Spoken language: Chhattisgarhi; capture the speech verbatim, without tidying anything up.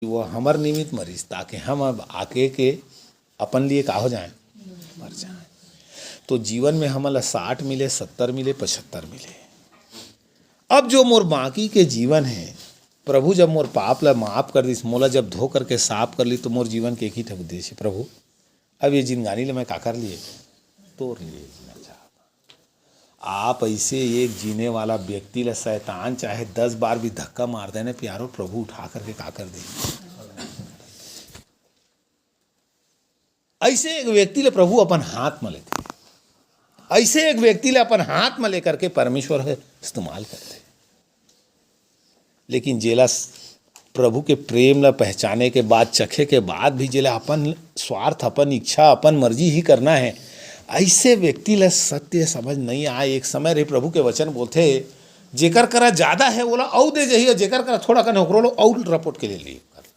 वो हमर निमित्त मरिस, ताकि हम अब आके के अपन लिए का हो जाएं, मर जाएं। तो जीवन में हमन ला साठ मिले, सत्तर मिले, पचहत्तर मिले। अब जो मोर बाकी के जीवन है, प्रभु जब मोर पाप ला माफ कर दिस, मोला जब धो करके साफ कर ली, तो मोर जीवन के एक ही ठक उद्देश्य, प्रभु, अब ये जिंदगानी ले मैं का कर लिए, तोर लिए जीना चाहता। आप ऐसे एक जीने वाला व्यक्ति ला शैतान चाहे दस बार भी धक्का मार देने प्यारो, प्रभु उठा करके का कर दे। ऐसे एक व्यक्ति ले प्रभु अपन हाथ में लेथे, ऐसे एक व्यक्ति ले अपन हाथ में लेकर के परमेश्वर ह इस्तेमाल करथे। लेकिन जेला स-, प्रभु के प्रेम ला पहचाने के बाद, चखे के बाद भी जेला अपन स्वार्थ, अपन इच्छा, अपन मर्जी ही करना है, ऐसे व्यक्ति ला सत्य समझ नहीं आए। एक समय रही, प्रभु के वचन बोलथे, "जेकर करा ज्यादा है, ओला अउ दे जही, और जेकर करा थोड़ा कन है, ओकरो लो अउ रपोट के ले ली।"